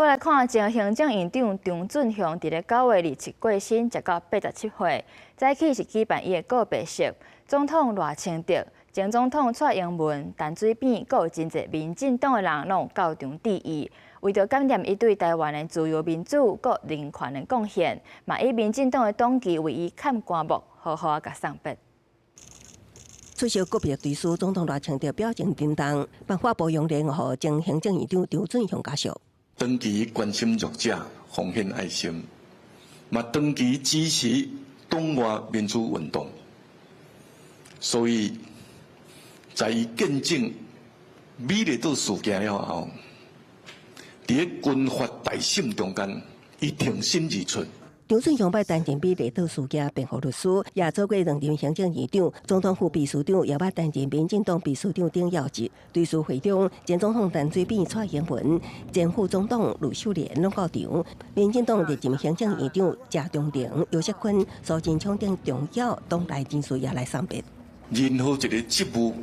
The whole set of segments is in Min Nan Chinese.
過來看前行政院長張俊雄，佇咧9月27過身，食到87歲。早起是舉辦伊的告別式，總統賴清德、前總統蔡英文、陳水扁，閣有真濟民進黨的人攏有到場致意。為著感念伊對台灣的自由民主閣人權的貢獻，嘛以民進黨的黨旗為伊崁棺木，好好仔共送別。出席告別追思，總統賴清德表情沉重，頒發保養令予前行政院長張俊雄家屬。長期關心弱者，奉獻愛心，嘛長期支持黨外民主運動，所以在伊見證美麗島事件了後，佇咧軍法大審中間，伊挺身而出。張俊雄捌擔任美麗島事件辯護律師，也做過兩任行政院長、總統府秘書長，也捌擔任民進黨秘書長等要職。追思會中，前總統陳水扁、蔡英文、前副總統呂秀蓮攏到場。民進黨歷任行政院長謝長廷、游錫堃、蘇貞昌等重要黨內人士也來送別。任何一个職務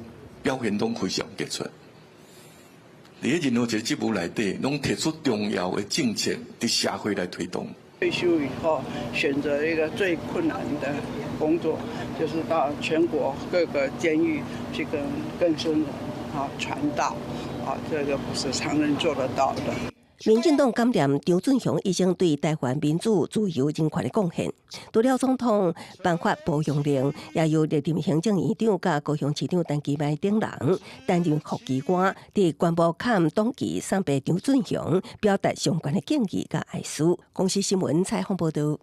表現攏非常傑出，佇任何一个職務內底，攏提出重要的政策，佇社會來推動。退休以後，選擇一個最困難的工作，就是到全國各個監獄去跟更生人啊傳道，啊，這個不是常人做得到的。民進黨感念張俊雄一生對台灣民主、自由、人權的貢獻。除了總統頒發褒揚令，也由歷任行政院長佮高雄市長陳其邁等人擔任副旗官，佇棺木崁黨旗送別張俊雄，表達相關的敬意佮哀思。公視新聞採訪報道。